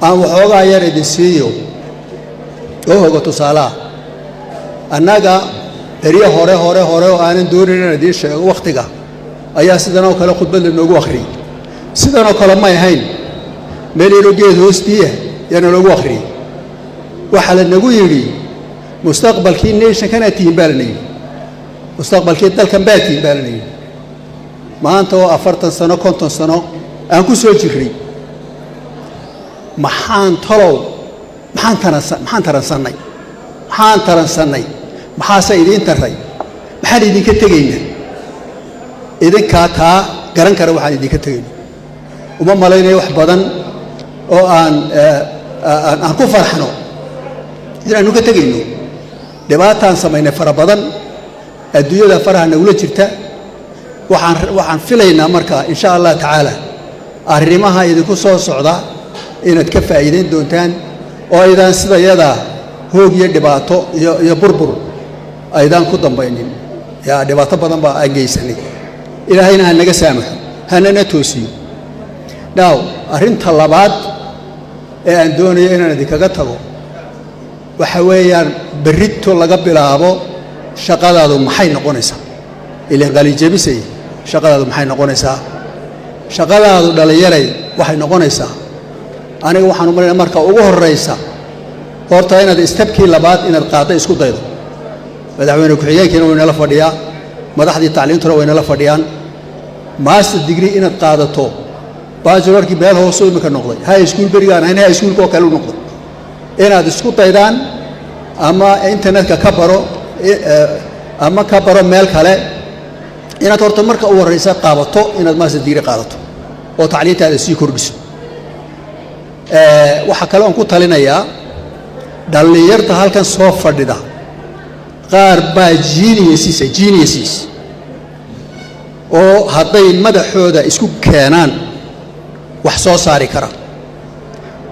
Aan waxoogaa yar idin siiyo oo hoga tusaalaha. Annaga beryo hore hore hore oo aanan doonayn inaan idiin sheego wakhtiga ayaa sidan oo kale khudbad lanoogu akhriyey. Sidan oo kale may ahayn, meel yaroo geed hoostiiya yaana loogu akhriyey. Waxaa la nagu yidhi, "Mustaqbalkii nationkanaad tihiin," baa lana yidhi, "mustaqbalkii dalkan baa tihiin," baa lana yidhi. Maanta oo 40 sano, 50 sano aan ku soo jirray, maxaan talow, maxaan taransannay? Maxaan taransannay? Maxaase idiin tarray? Maxaan idinka tegaynaa? Idinkaa taa garan kara. Waxaan idinka tegayna uma malaynayo wax badan oo aan ku farxno inaanu ka tegayno. Dhibaataan samaynay fara badan, adduunyada faraha nagula jirta. Waxaan filaynaa marka, insha Allah tacaala, arrimaha idinku soo socda inaad ka faa'iidayn doontaan oo aydaan sida yada hoog iyo dhibaato iyo burbur aydaan ku dambaynin. Yaa dhibaato badan baa aan geysanay. Ilaahayna ha naga saamaxo, hanana toosiyo. Now, arrinta labaad ee aan doonayo inaan idinkaga tago waxa weeyaan, berrito laga bilaabo shaqadaadu maxay noqonaysaa? Ilaan qalinjebisay, shaqadaadu maxay noqonaysaa? Shaqadaadu, dhallinyaray, waxay noqonaysaa, aniga waxaan u malaynaya, marka ugu horraysa horta inaad stepkii labaad inaad qaadda isku daydo. Madaxweyne ku-xigeenkiina way nala fadhiyaa, madaxdii tacliintuna way nala fadhiyaan. Master degree inaad qaadato, bachelorkii meel hoosuu imika noqday, high school berigaan ahayn, high schoolka oo kale u noqday. Inaad isku daydaan, ama internetka ka baro ama ka baro meel kale, inaad horta marka u horraysa qaabato, inaad master degree qaadato oo tacliintaada sii kordhiso. Waxaa kale oon ku talinayaa dhallinyarta halkan soo fadhida, qaar baa geniuses, geniuses oo hadday madaxooda isku keenaan wax soo saari kara.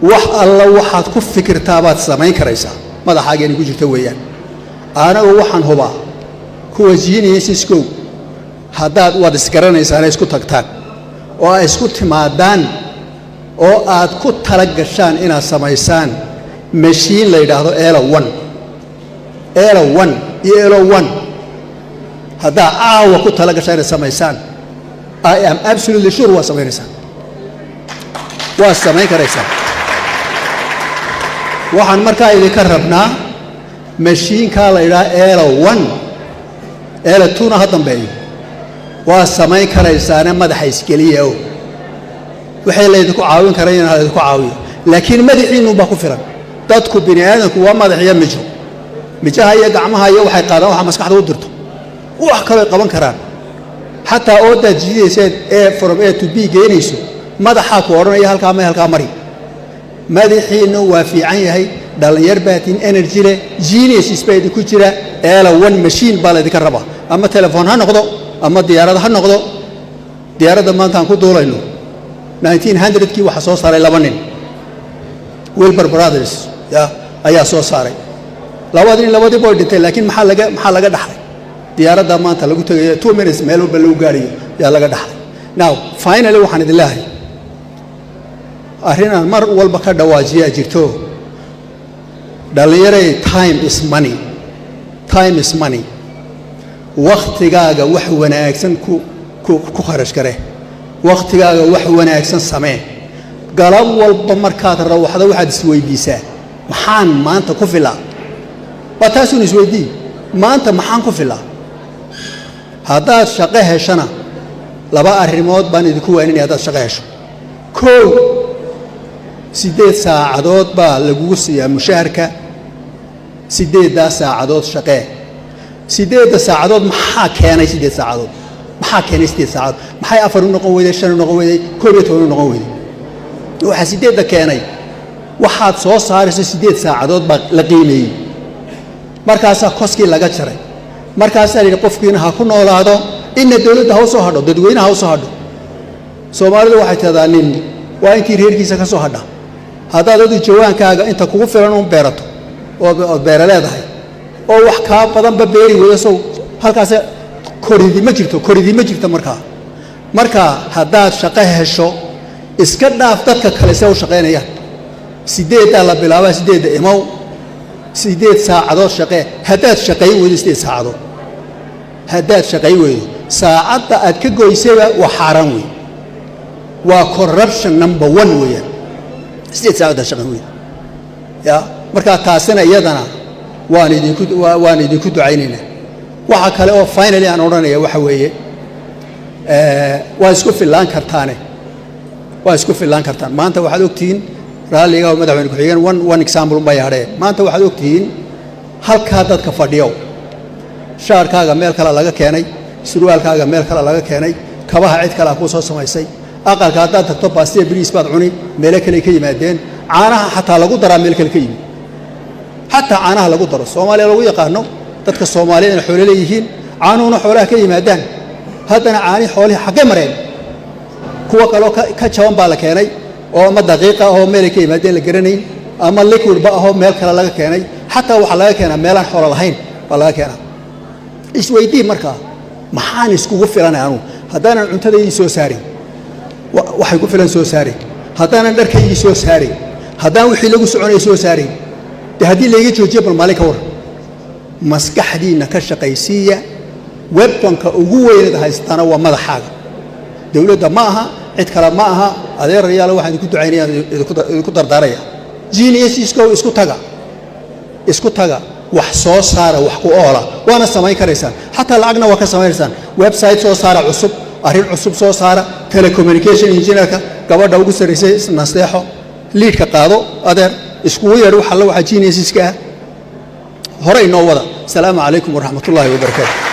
Wax alla waxaad ku fikirtaa baad samayn karaysaa, madaxaaga inay ku jirta weeyaan. Anagu waxaan hubaa kuwa geniuseskow, haddaad waad isgaranaysaana isku tagtaan oo ay isku timaadaan oo aad ku tala gashaan inaad samaysaan mashiin la yidhaahdo Elo One, Elo One iyo Elo One, haddaa caawa ku tala gashaan inaad samaysaan, I am absolutely sure waa samaynaysaan, waa samayn karaysaa. Waxaan markaa idinka rabnaa mashiinkaa la yidhaha Elo One, Elo Twona ha dambeeyo. Waa samayn karaysaane madaxa isgeliya o waxay laydinku caawin kara in laydinku caawiyo, laakiin madaxiinnunbaa ku filan. Dadku, bini aadamku, waa madax iyo mijo. Mijaha iyo gacmaha iyo waxay qaadaan waxa maskaxda u dirto. Wax kalooy qaban karaan, xataa oodaad jiidayseed A from A to B geenayso, madaxaa ku odhanaya halkaa may, halkaa mari. Madaxiinnu waa fiican yahay. Dhallinyar baatiin, energy leh, geniuses baa idinku jira. Elo One machine baa laydinka rabaa, ama telefoon ha noqdo ama diyaarad ha noqdo. Diyaaradda maanta aan ku duulayno 1900kii waxaa soo saaray laba nin, Wilbur Brothers ya ayaa soo saaray. Labadii nin labadii boy dhintay, laakiin maxaa laga dhaxlay? Diyaaradda maanta lagu tegayo, 2 minutes meel walba lagu gaarayo, yaa laga dhaxlay. Now, finally, waxaan idin leeyahay arrinaan mar walba ka dhawaajiyaa jirto. Dhallinyaray, time is money, time is money. Wakhtigaaga wax wanaagsan ku kharash gare, wakhtigaaga wax wanaagsan samee. Galab walba markaad rawaxdo waxaad isweydiisaa, "Maxaan maanta ku filaa?" Waa taasuun isweydii, "Maanta maxaan ku filaa?" Haddaad shaqo heshana, laba arrimood baan idinku waaninaya. Haddaad shaqo hesho, kow, 8 saacadood baa lagugu siiyaa mushaharka. 8-daa saacadood shaqee. 8-da saacadood maxaa keenay? 8 saacadood maxaa keenay? 8 saacadood maxay 4 u noqon weyday, 5 u noqon weyday, 11 u noqon weyday? Waxaa 8-da keenay, waxaad soo saarayso 8 saacadood baa la qiimeeyey. Markaasaa costkii laga jaray. Markaasaa la yidhi, qofkiina ha ku noolaado, inna dowladda ha u soo hadho, dadweynaha ha u soo hadho. Soomaalidu waxay tidahdaa, "Nin waa intii reerkiisa ka soo hadha." Haddaad adu jawaankaaga inta kugu filan uun beerato ood beera leedahay oo wax kaa badanba beeri weydo, sow halkaas koridi ma jirto, koridi ma jirto. Marka haddaad shaqo hesho, iska dhaaf dadka kale see u shaqaynayaan. 8-daa la bilaabaa, 8-da imow, 8 saacadood shaqee. Haddaad shaqayn weydo 8 saacadood, haddaad shaqayn weydo, saacadda aad ka goysayba waa xaaraan wey, waa corruption number one weeyaan, 8 saacadood aad shaqayn weydo ya. Markaa taasina iyadana waan idinku ducaynaynaa. Waxa kale oo finally aan odhanaya waxa weeye, waa isku fillaan kartaane, waa isku fillaan kartaan. Maanta waxaad ogtihiin, raalliga oo madaxweyne ku-xigeen, one example unbaa hadhee. Maanta waxaad ogtihiin halkaa dadka fadhiyow, shaarkaaga meel kale laga keenay, surwaalkaaga meel kale laga keenay, kabaha cid kalea kuu soo samaysay, aqalka haddaad tagto baastiya bariis baad cuni, meelo kale ka yimaadeen, caanaha xataa lagu daraa meel kale ka yimid, xataa caanaha lagu daro. Soomaaliya lagu yaqaano dadka Soomaaliyad inay xoolo leeyihiin, caanuhuna xoolaha ka yimaadaan. Haddana caanihi xoolihii xaggay mareen? Kuwa kaloo ka jaban baa la keenay, oo ama daqiiqa ahoo meelay ka yimaadeen la garanayn, ama liquidba ahoo meel kale laga keenay. Xataa waxaa laga keenaa meelaan xoolo lahayn baa laga keenaa. Isweydii markaa, maxaan iskugu filanay anugu haddaanan cuntadaydii soo saarin, waxay ku filan soo saarin, haddaanan dharkaygii soo saarin, haddaan wixii lagu soconaya soo saarin? Dee haddii layga joojiyo, bal maalin ka war. Maskaxdiinna ka shaqaysiiya. Weaponka ugu weynaad haystaana waa madaxaaga. Dowladda ma aha, cid kale ma aha. Adeerayaalo, waxaan idinku ducaynaya, idinku dardaaraya, geniuseskow, isku taga, isku taga, wax soo saara, wax ku oola. Waana samayn karaysaan, xataa lacagna waa ka samaynaysaan. Website soo saara cusub, arrin cusub soo saara. Telecommunication engineerka, gabadha ugu sarraysay nasteexo, leadka qaado adeer, iskugu yeedh wax alla waxaa geniuseska ah. Hore inoo wada. Asalaamu calaykum waraxmatullaahi wabarakaatu.